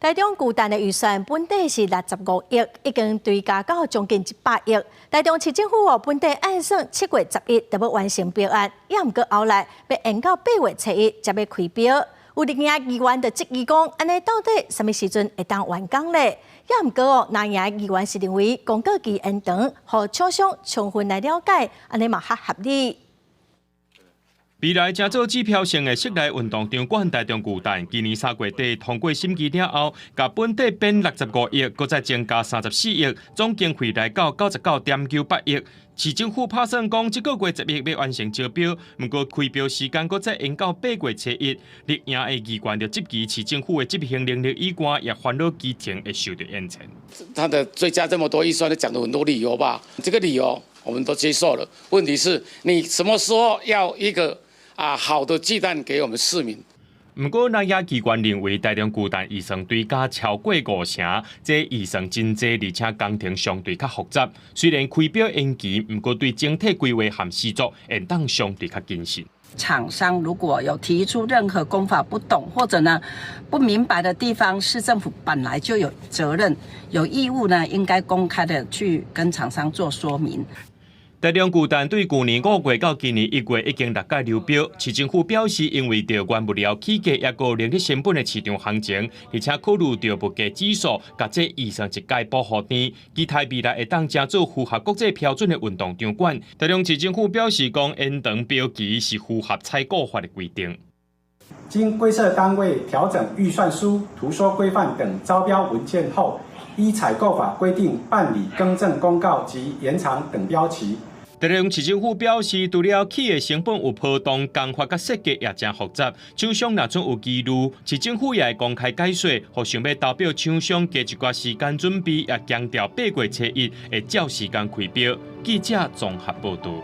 台中巨蛋的預算本底是65億，已經追加到將近100億。台中市政府哦，本底按算7月11就欲完成標案，也毋過後來欲延到8月初一才欲開標。有綠營議員就質疑講，按呢到底啥物時陣會當完工咧？也毋過哦，藍營議員是認為公告期延長，予廠商充分來了解，按呢嘛較合理。未來成做指標性的室內運動場館台中巨蛋，今年3月底通過審議了後，共本底變65億，閣再增加34億，總經費來到99.98億。市政府拍算講，這個月11欲完成招標，毋過開標時間閣再延到8月初一。綠營的議員就質疑市政府的執行能力以外，也煩惱基層會受著延遲。他的追加這麼多預算，你講了很多理由吧？這個理由我們都接受了。問題是，你什麼時候要一個好的巨蛋給我們市民？毋過，藍營議員認為台中巨蛋預算追加超過五成，這預算真濟，而且工程相對較複雜。雖然開標延期，毋過對整體規劃和施作會當相對較謹慎。廠商如果有提出任何工法不懂或者呢不明白的地方，市政府本來就有責任、有義務呢，應該公開的去跟廠商做說明。台中巨蛋對舊年5月到今年1月已經六擺流標，市政府表示，因為著原物料起價，抑閣人力成本的市場行情，而且考慮著物價指數，共這預算一概保予甜，期待未來會當成做符合國際標準的運動場館。台中市政府表示，講延長標期是符合採購法的規定。經規設單位調整預算書、圖說規範等招標文件後，依採購法規定辦理更正公告及延長等標期。台中市政府表示，除了起的成本有波動，工法佮設計也誠複雜。廠商若準有疑慮，市政府也會公開解說，予想欲投標廠商加一寡時間準備，也強調8月初一會照時間開標。記者綜合報導。